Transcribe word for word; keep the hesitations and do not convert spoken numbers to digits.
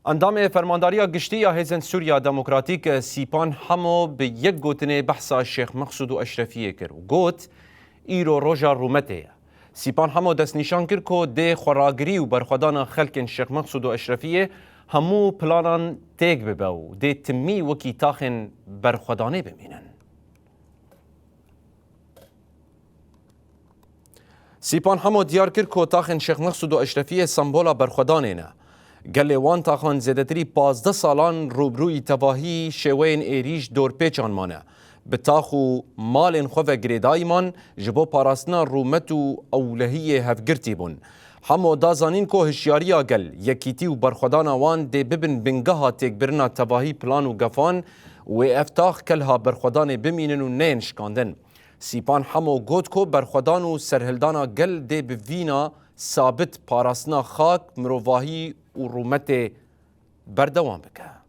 Endamê Fermandariya Giştî ya Hêzên Sûriya Demokratîk Sîpan Hemo bi yek gotinê behsa Şêx Mexsûd û Eşrefiyê kir û got, îro roja rûmetê ye. Sîpan Hemo destnîşan kir ku dê xweragirî û berxwedana xelkên Şêx Mexsûd û Eşrefiyê hemû planan têk bibe û dê timî wekî taxên berxwedanê bimînin. Sîpan Hemo diyar kir ku taxên Şêx Mexsûd û Eşrefiyê sembola berxwedanê ne. Gelê wan taxan zêdetirî pazdeh salan rûbirûyî tevahî şêweyên êrîş dorpêçan mane. Bi tax û malên xwe ve girêdayî man, ji bo parastina rûmet û ewlehiyê hevgirtî bûn. Hemo da zanîn ku hişyariya gel, yekîtî û berxwedana wan dê bibin bingeha têkbirina tevahî plan û gefan, wê ev tax kelha berxwedanê bimînin û neyên şikandin. Sîpan Hemo got ku berxwedan û serhildana gel dê bi vîna sabit parastina xak, mirovahî û rûmetê berdewam bike.